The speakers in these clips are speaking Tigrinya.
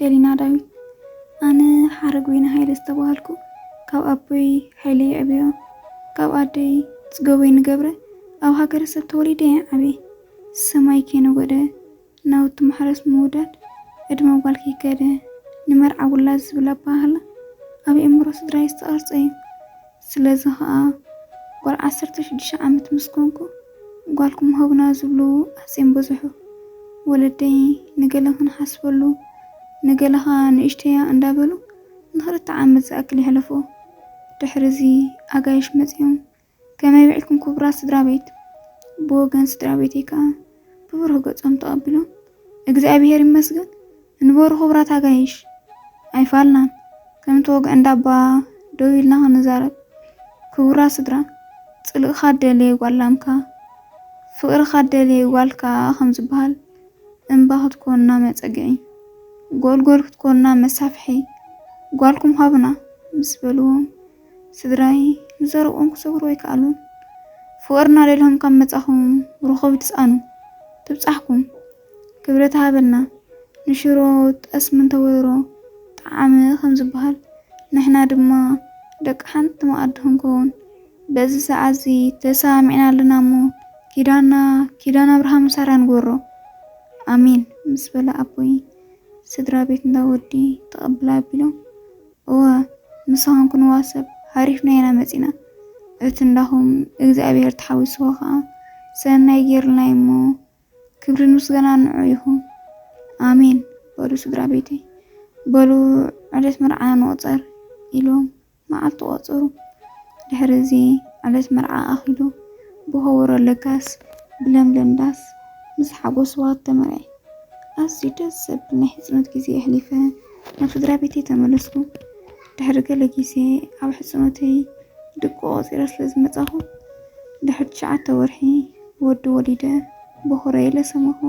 ደሊና ዳዊት። ኣነ ሓረግ ወይኒ ሃይለ ዝተባሃልኩ፣ ካብ ኣቦይ ሃይለ ይዕብዮ፣ ካብ ኣደይ ጽገወይኒ ገብረ፣ ኣብ ሃገረሰብ ተወሊደ እየ ዓብየ። ሰማይ ከይነጎደ ናውቲ ማሕረስ ምውዳድ ዕድመ ጓል ከይከደ ንመርዓ ውላድ ዝብል ኣበሃህላ ኣብ ኣእምሮ ስድራይ ዝተቐርጸ እዩ። ስለዚ ኸኣ ጓል ዓሰርተ ሽዱሽተ ዓመት ምስ ኮንኩ ጓልኩም ሃቡና ዝብሉ ኣዝዮም በዝሑ። ወለደይ ንገለ ክንሓስበሉ ንገለ ኸኣ ንእሽተያ እንዳበሉ ንኽልተ ዓመት ዝኣክል የሕለፍዎ። ድሕሪ እዚ ኣጋይሽ መጺኦም። ከመይ ውዒልኩም ክቡራት ስድራ ቤት? ብወገን ስድራ ቤተይ ከኣ ብብሩህ ገጾም ተቐቢሎም እግዚኣብሄር ይመስገን። ንበሩ ክቡራት ኣጋይሽ፣ ኣይፋልናን። ከም ተወግዐ እንዳባ ደው ኢልና ክንዛረብ። ክቡራት ስድራ፣ ጽልእኻ ደለየ ጓል ላምካ፣ ፍቕርኻ ደለየ ጓልካ ከም ዝበሃል፣ እምባ ክትኮንና መጸግዒ፣ ጎልጎል ክትኮንና መሳፍሒ ጓልኩም ሃቡና ምስ በልዎም፣ ስድራይ ንዘረብኦም ክሰግሩ ኣይከኣሉን። ፍቕርና ደሊኹም ካብ መጻኹም ርኹብ ይትስኣኑ፣ ትብጻሕኩም። ክብረት ሃበልና። ንሽሮ ጠስሚ እንተወሮ ጠዓመ ከም ዝበሃል፣ ንሕና ድማ ደቂ ሓንቲ መኣዲ ክንከውን በዚ ሰዓት እዚ ተሰማሚዕና ኣለና እሞ፣ ኪዳንና ኪዳን ኣብርሃምን ሳራን ንግበሮ። ኣሜን ምስ በለ ኣቦይ ስድራ ቤት እንዳ ወዲ ተቐብላ ኣቢሎም፣ እወ ምሳኹም ክንዋሰብ ሃሪፍና ኢና መጺና። እቲ እንዳኹም እግዚኣብሔር ተሓዊስዎ ኸኣ ሰናይ ገይሩልና እዩ እሞ፣ ክብርን ምስጋናን ንዑ ይኹን። ኣሜን በሉ ስድራ ቤተይ። በሉ ዕለት መርዓና ንቑጸር ኢሎም መዓልቲ ቆጸሩ። ድሕሪ እዚ ዕለት መርዓ ኣኺሉ ብኸበሮ ለጋስ ብለምለም ዳስ ምስ ሓጎስ ሰባት ተመርዐ። ኣዝዩ ደስ ዘብል ናይ ሕጽኖት ግዜ ኣሕሊፈ ናብ ስድራ ቤተይ ተመለስኩ። ድሕሪ ገለ ግዜ ኣብ ሕጽኖተይ ድቂ ቆጺረ ስለ ዝመጻኹ፣ ድሕሪ ትሽዓተ ወርሒ ወዲ ወሊደ፣ በኹረይ ለሰመኹ።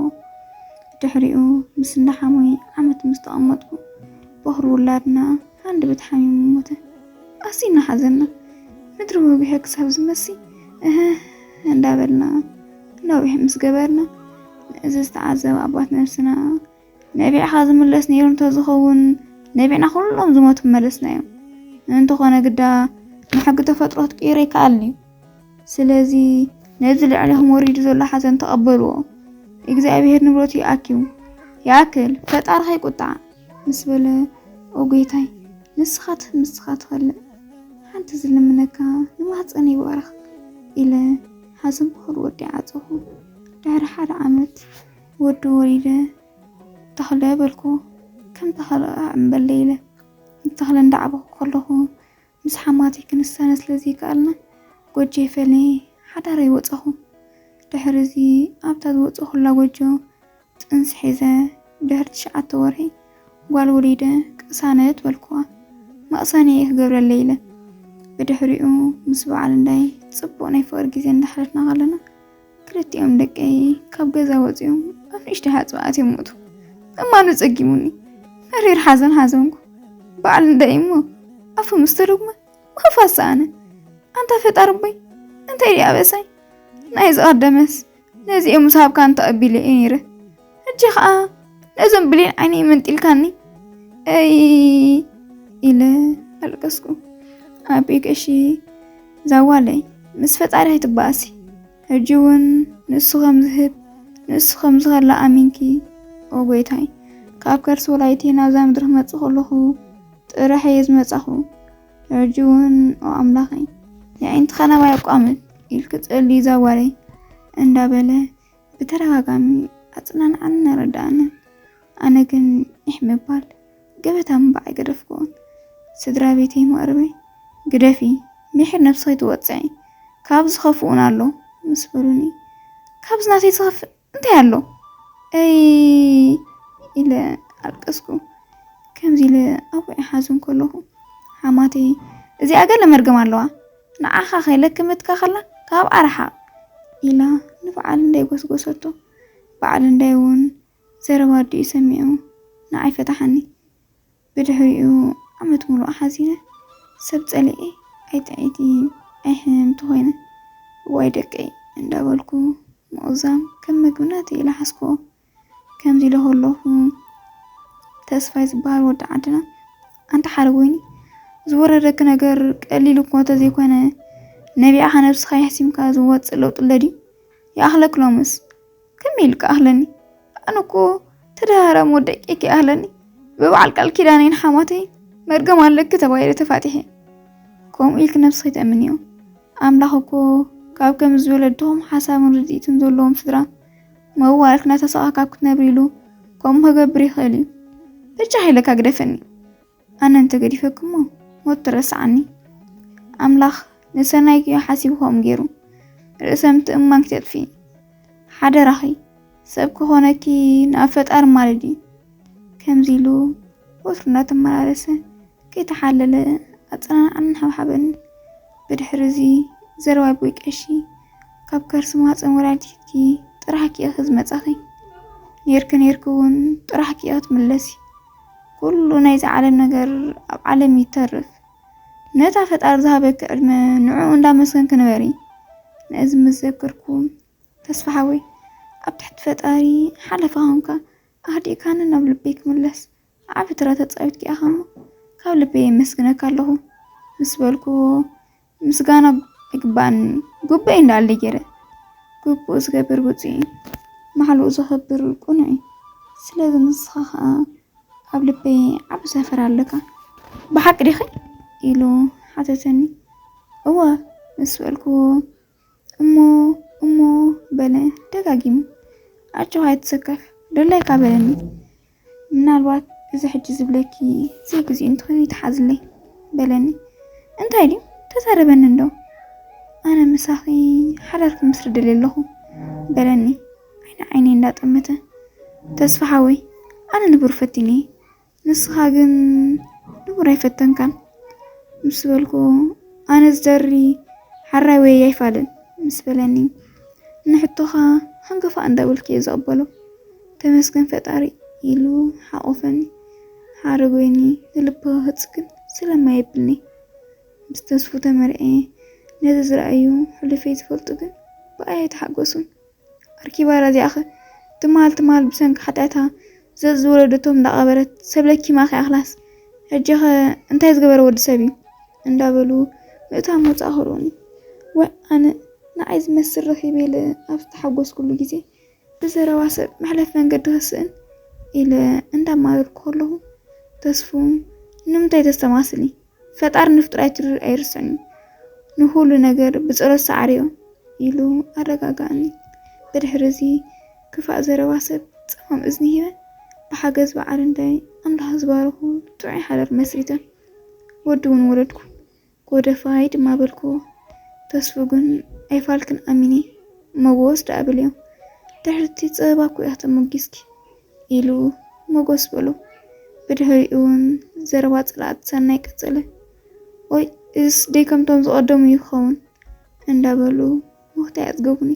ድሕሪኡ ምስ እንዳ ሓሙይ ዓመት ምስ ተቐመጥኩ፣ በኹሪ ውላድና ሃንደበት ሓሚሙ ሞተ። ኣዝና ሓዘንና። ምድሪ ወጊሐ ክሳብ ዝመሲ እህ እንዳበልና ነዊሕ ምስ ገበርና፣ ነዚ ዝተዓዘበ ኣባት ነብስና፣ ነቢዕኻ ዝምለስ ነይሩ እንተዝኸውን፣ ነቢዕና ኩሎም ዝሞቱ ምመለስናዮም። እንተኾነ ግዳ፣ ንሕጊ ተፈጥሮ ክትቅይሮ ኣይከኣልን እዩ። ስለዚ፣ ነዚ ልዕሌኹም ወሪዱ ዘሎ ሓዘን ተቐበልዎ። እግዚኣብሄር ንብረቱ ይኣኪቡ። ይኣክል፣ ፈጣሪ ከይቁጣዕ ምስ በለ፣ ኦ ጐይታይ፣ ንስኻ ትህብ፣ ንስኻ ትኸልእ። ሓንቲ ዝልምነካ ንማህፀነይ ባርኽ ኢለ ሓዘን በኹሪ ወዲ ዓፀኹ። ድሕሪ ሓደ ዓመት ወዲ ወሊደ ተኽለ በልኩዎ። ከም ተኽለ እምበለ ኢለ ንተኽለ እንዳዓበኹ ከለኹ ምስ ሓማተይ ክንሳነ ስለ ዘይከኣልና ጎጆ ይፈለየ ሓዳረይ ወፀኹ። ድሕሪ እዚ ኣብታ ዝወፀኹላ ጎጆ ጥንሲ ሒዘ ድሕሪ ትሽዓተ ወርሒ ጓል ወሊደ ቅሳነት በልኩዋ። መቕሰኒ እየ ክገብረለይ ኢለ። ብድሕሪኡ ምስ በዓል እንዳይ ፅቡቕ ናይ ፍቕሪ ግዜ እንዳሕለፍና ከለና ክልቲኦም ደቀይ ካብ ገዛ ወፂኦም ኣብ ንእሽተይ ሓፅቢ ኣትዮም ሞቱ። እማኑ ፀጊሙኒ። መሪር ሓዘን ሓዘንኩ። በዓል እንዳይ እሞ ኣፉ ምስ ተደጉመ ምኽፋት ሰኣነ። ኣንታ ፈጣሪ እቦይ፣ እንታይ ድኣ ኣበሳይ? ናይ ዝቐደመስ ነዚኦም ምስ ሃብካኒ ተቐቢለ እየ ነይረ። ሕጂ ኸኣ ነዞም ብሌን ዓይነይ መንጢልካኒ። እይ ኢለ ኣለቀስኩ። ኣቤ ቀሺ ዛዋለይ፣ ምስ ፈጣሪ ኣይትበኣሲ። ሕጂ እውን ንሱ ከም ዝህብ፣ ንሱ ከም ዝኸልእ ኣሚንኪ፣ ኦ ጐይታይ፣ ካብ ከርሲ ወላዲቲ ናብዛ ምድሪ ክመጽእ ከለኹ ጥራሕ እየ ዝመጻኹ። ሕጂ እውን፣ ኦ ኣምላኸይ፣ የዒንትኻ ናባይ ኣቋምት ኢልኪ ጸልዪ ዛዋለይ እንዳበለ ብተደጋጋሚ ኣጽናንዓንን ኣረድኣንን። ኣነ ግን ዒሕ ምባል፣ ገበታ ምንባዕ ኣይገደፍኩዎን። ስድራ ቤተይ መቕርበይ፣ ግደፊ፣ ምሒር ነብስኺ ትወጽዒ፣ ካብዚ ዝኸፍእ እውን ኣሎ ምስ በሉኒ፣ ካብዚ ናተይ ዝኸፍእ እንታይ ኣሎ? እይ ኢለ ኣለቀስኩ። ከምዚ ኢለ ኣውዒ ሓዘን ከለኹ፣ ሓማተይ፣ እዚኣ ገለ መርገም ኣለዋ፣ ንዓኻ ከይለክመትካ ከላ ካብኣ ርሓቕ ኢላ ንበዓል እንዳይ ጎስጎሰቶ። በዓል እንዳይ እውን ዘረባ ኣዲኡ ሰሚዑ ንዓይ ፈታሓኒ። ብድሕሪኡ ዓመት ሙሉእ ሓዚነ፣ ሰብ ጸሊኤ፣ ኣይጥዕይቲ ኣይሕምምቲ ኮይነ። እዋይ ደቀይ እንዳበልኩ ምቕዛም ከም ምግቢ ናተይ ኢለ ሓዝክዎ። ከምዚ ኢለ ከለኹ ተስፋይ ዝበሃል ወዲ ዓድና፣ ኣንታ ሓረግ ወይኒ፣ ዝወረደኪ ነገር ቀሊል እኮ እንተዘይኮነ፣ ነቢዕኻ ነብስኻ የሕሲምካ ዝወፅእ ለውጢ ኣሎ ድዩ? ይኣኽለኪ ሎምስ? ከመይ ኢልካ ኣኽለኒ? ኣነ እኮ ተደራራቢ ወደቂኪ ኣኽለኒ። ብበዓል ቃል ኪዳነይን ሓማተይን መርገም ኣለኪ ተባሂለ ተፋቲሐ። ከምኡ ኢልኪ ነብስኺ ተእምንዮ። ኣምላኽ እኮ ካብ ከምዚ ዝበለ ድኹም ሓሳብን ርድኢትን ዘለዎም ስድራ መዋልክ ናተሳኻ ካብ ክትነብሪ ኢሉ ከምኡ ክገብር ይኽእል እዩ። ብቻ ኢለካ ግደፈኒ። ኣነ እንተገዲፈክሞ ሞት ትረስዓኒ። ኣምላኽ ንሰናይኪ ሓሲቡ ከምኡ ገይሩ። ርእሰ ምትእምማንኪ ተጥፍኢ። ሓደራኺ፣ ሰብ ክኾነኪ ናብ ፈጣሪ ማለዲ። ከምዚ ኢሉ ወትሩ እናተመላለሰ ከይተሓለለ ኣጸናንዓንን ሓብሓበንን። ብድሕሪ እዚ ዘረባ ኣቦይ ቀሺ፣ ካብ ከርሲ ማህፀን ወላዲትኪ ጥራሕኪ ኢኺ ዝመጻኺ። ኔርኪ ኔርኪ እውን ጥራሕኪ ኢኺ ትምለሲ። ኩሉ ናይዚ ዓለም ነገር ኣብ ዓለም ይተርፍ። ነታ ፈጣሪ ዝሃበኪ ዕድመ ንዕኡ እንዳመስገንኪ ንበሪ። ነዚ ምስ ዘከርኩ ተስፋ ሓወይ፣ ኣብ ትሕቲ ፈጣሪ ሓለፋ ኾንካ ኣህዲእካኒ ናብ ልበይ ክምለስ ዓቢ ተራ ተጻዊትኪ ኢኻ እሞ ካብ ልበይ የመስግነካ ኣለኹ ምስ በልኩዎ፣ ምስጋና ይግባኣኒ። ጉበይ እንዳለ ገይረ፣ ግቡእ ዝገብር ብፁዕ እዩ፣ ማዕልኡ ዘኽብር ቅኑዕ እዩ። ስለዚ ንስኻ ኸኣ ኣብ ልበይ ዓቢ ሰፈር ኣለካ። ብሓቂ ዲኺ? ኢሉ ሓተተኒ። እወ ምስ በልኩዎ፣ እሞ እሞ በለ ደጋጊሙ። ኣጆኻ ኣይትሰከፍ፣ ደላይካ በለኒ። ምናልባት እዚ ሕጂ ዝብለኪ ዘይግዚኡ እንተኾይኑ ይትሓዝለይ በለኒ። እንታይ ድዩ? ተዛረበኒ እንዶ። ኣነ ምሳኺ ሓዳር ክምስርት ደልየ ኣለኹ በለኒ ዓይኒ ዓይነይ እንዳጠመተ። ተስፋ ሓወይ፣ ኣነ ንቡር ፈቲነ፣ ንስኻ ግን ንቡር ኣይፈተንካን ምስ በልኩ፣ ኣነ ዝደሪ ሓራይ ወይ ኣይፋልን ምስ በለኒ፣ ንሕቶኻ ሃንገፋ እንዳበልኩ እየ ዝቕበሎ። ተመስገን ፈጣሪ ኢሉ ሓቆፈኒ። ሓረግ ወይኒ ንልብኻ ክጽግን ስለማ የብልኒ። ምስ ተስፉ ተመርዕየ ነዚ ዝረኣዩ ሕሉፈይ ዝፈልጡ ግን ብኣይ ኣይተሓጎሱን። ኣርኪባራ እዚኣኸ ትማል ትማል ብሰንኪ ሓጢኣታ ዘዝወለደቶም እንዳቐበረት ሰብ ለኪማ ከይኣኽላስ፣ ሕጂኸ እንታይ ዝገበረ ወዲ ሰብ እዩ እንዳበሉ ምእታው መውጻእ ከልኡኒ። ወይ ኣነ ንዓይ ዝመስል ረኺበ ኢለ ኣብ ዝተሓጎስኩሉ ግዜ ብዘረባ ሰብ መሕለፊ መንገዲ ክስእን ኢለ እንዳማረርኩ ከለኹ፣ ተስፉ ንምንታይ ተስተማስሊ? ፈጣሪ ንፍጡር ኣይትር-፣ ኣይርስዕን እዩ። ንኹሉ ነገር ብጸሎት ሰዓርዮ ኢሉ ኣረጋጋኣኒ። ብድሕሪ እዚ ክፋእ ዘረባ ሰብ ጸማም እዝኒ ሂበ፣ ብሓገዝ በዓል እንዳይ ኣምላኽ ዝባረኹ ጥዑይ ሓዳር መስሪተ። ወዲ እውን ወለድኩ። ጎደፋይ ድማ በልኩዎ። ተስፉ ግን ኣይፋልክን ኣሚኒ፣ መጎስ ደኣ በልዮ። ድሕሪ እቲ ጸበባ እኮ ኢኺ ተሞጊስኪ ኢሉ መጎስ በሎ። ብድሕሪኡ እውን ዘረባ ጸላእቲ ሰናይ ቀጸለ። ኦይ፣ እዝስ ደይ ከምቶም ዝቐደሙ እዩ ክኸውን እንዳበሉ ሞኽታይ ኣጽገቡኒ።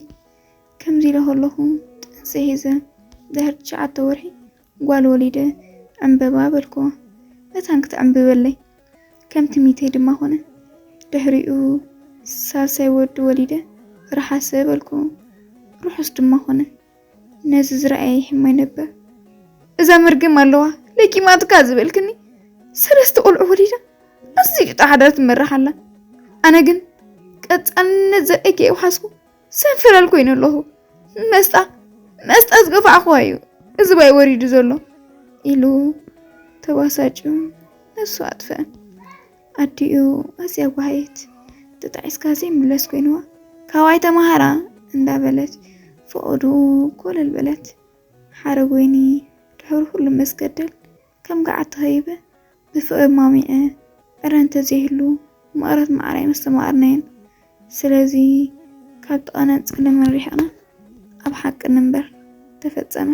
ከምዚ ኢለ ከለኹ ጥንሲ ሒዘ ድሕሪ ትሽዓተ ወርሒ ጓል ወሊደ ዕምበባ በልኩዎ። መታን ክትዕምብበለይ ከም ትምኒተይ ድማ ኾነ። ድሕሪኡ ሳልሳይ ወዲ ወሊደ ርሓሰ በልኩዎ። ርሑስ ድማ ኾነ። ነዚ ዝረኣየ ይሕመይ ነበር። እዛ መርገም ኣለዋ ለቂማትካ ዝበልክኒ ሰለስተ ቆልዑ ወሊዳ ኣዝዩ ጭጣ ሓዳር ትመርሕ ኣላ። ኣነ ግን ቀጻልነት ዘርእየኪ የውሓስኩ ሰንፈላል ኮይኑ ኣለኹ። መስጣ መስጣ ዝገፋዕኽዋ እዩ እዚ ባይ ወሪዱ ዘሎ ኢሉ ተባሳጩ ነፍሱ ኣጥፍአ። ኣዲኡ ኣዝያ ጓሃየት። ተጣዒስካ ዘይምለስ ኮይንዋ፣ ካባይ ተማሃራ እንዳበለት ፍቕዱ ኮለል በለት። ሓረግ ወይኒ ድሕሪ ኩሉ መስገደል ከም ገዓት ተኸይበ ብፍቕሪ ማሚዐ፣ ዕረ እንተዘይህሉ ምቕረት ማዕረ ኣይመስተማቐርናዮን። ስለዚ ካብ ጥቓናን ጸለመን ርሒቕና ኣብ ሓቂ ንንበር። ተፈጸመ።